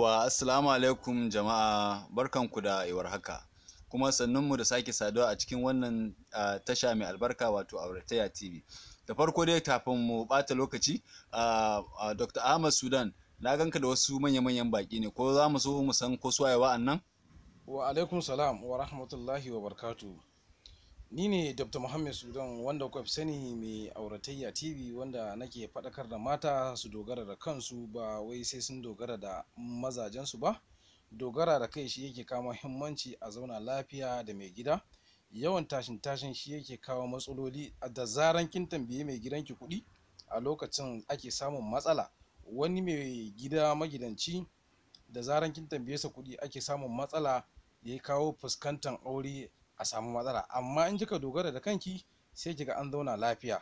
Yawwa, assalamu alaikum jama'a, barkanku da warhaka. Kuma sannunmu da sake saduwa a cikin wannan tasha mai albarka, wato Auratayya TV. Da farko dai, kafin mu ɓata lokaci, Dr. Ahmad Sudan, na ganka da wasu manya-manyan baƙi ne, ko za mu so mu san ko su waye wa'annan? Wa alaikum salam wa rahmatullahi wa barkatu. Ni ne Dr. Muhammad Sudan, wanda kuka fi sani mai Auratayya TV, wanda nake faɗakar da mata su dogara da kansu, ba wai sai sun dogara da mazajensu ba. Dogara da kai shi yake kawo muhimmanci a zauna lafiya da mai gida. Yawan tashin tashin shi yake kawo matsaloli. Da zaran kin tambaye mai gidanki kuɗi, a lokacin ake samun matsala. Wani mai gida magidanci, da zaran kin tambaye sa kuɗi ake samun matsala da ya kawo fuskantar aure a samu matsala. Amma in kika dogara da kanki, sai kiga an zauna lafiya.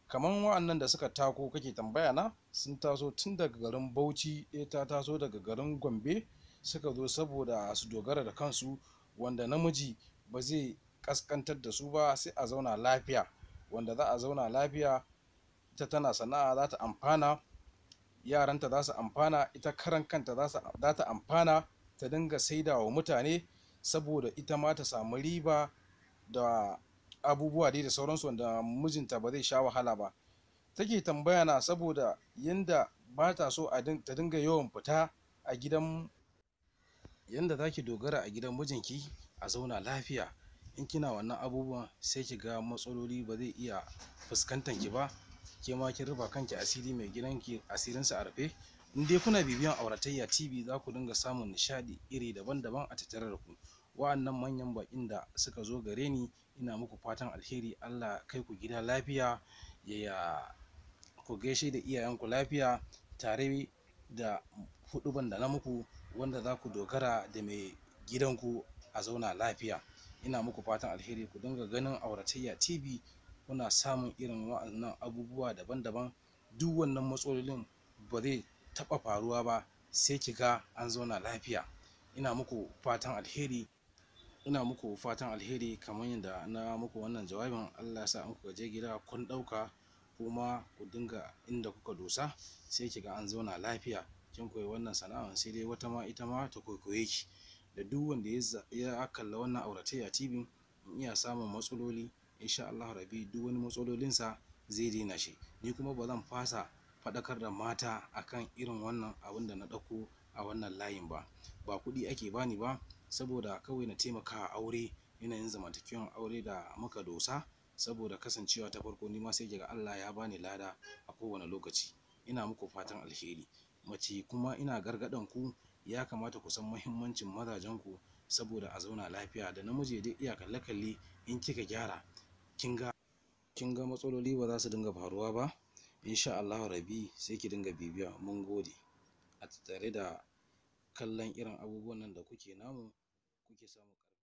Kamar wa'annan da suka tako kake tambaya na, sun taso tun daga garin Bauchi, ɗaya ta taso daga garin Gombe, suka zo saboda su dogara da kansu, wanda namiji ba zai kaskantar da su ba, sai a zauna lafiya. Wanda za a zauna lafiya, ita tana sana'a, za ta amfana, yaranta za su amfana, ita karan kanta za ta amfana, ta dinga saida wa mutane saboda ita ma ta samu riba da abubuwa dai da sauransu, wanda mijinta ba zai sha wahala ba. Take tambaya na saboda yanda ba ta so ta dinga yawan fita a gidan. Yanda za ki dogara a gidan mijinki a zauna lafiya, in kina wannan abubuwan, sai ki ga matsaloli ba zai iya fuskantar ki ba. Ke ma kin rufa kanki asiri, mai gidanki asirinsa a rufe. In dai kuna bibiyan Auratayya TV, za ku dinga samun nishaɗi iri daban-daban a tattare da ku. Wa'annan manyan baƙin da suka zo gare ni, ina muku fatan alheri. Allah kai ku gida lafiya, ya ku gaishe da iyayenku lafiya, tare da huɗuban da na muku, wanda za ku dogara da mai gidanku a zauna lafiya. Ina muku fatan alheri. Ku dinga ganin Auratayya TV, kuna samun irin wa'annan abubuwa daban-daban. Duk wannan matsalolin ba zai taɓa faruwa ba, sai ki ga an zauna lafiya. Ina muku fatan alheri, ina muku fatan alheri. Kamar yadda na muku wannan jawabin, Allah ya sa in kuka je gida kun ɗauka, kuma ku dinga inda kuka dosa, sai ki ga an zauna lafiya. Kin koyi wannan sana'a, sai dai wata ma ita ma ta kwaikwaye ki. Da duk wanda ya kalla wannan Auratayya TV, in iya samun matsaloli, insha Allah rabi duk wani matsalolinsa zai daina shi. Ni kuma ba zan fasa faɗakar da mata akan irin wannan abin da na ɗauko a wannan layin ba. Ba kuɗi ake bani ba, saboda kawai na taimaka a aure, yanayin zamantakewan aure da muka dosa, saboda kasancewa ta farko, ni ma sai kiga Allah ya bani lada a kowane lokaci. Ina muku fatan alheri. Mace kuma, ina gargaɗan ku, ya kamata ku san muhimmancin mazajen ku saboda a zauna lafiya. Da namiji dai iya kalle kalle, in kika gyara, kin ga matsaloli ba za su dinga faruwa ba, insha Allah rabi. Sai ki dinga bibiya. Mun gode a tattare da kallon irin abubuwan nan da kuke namu kuke samu.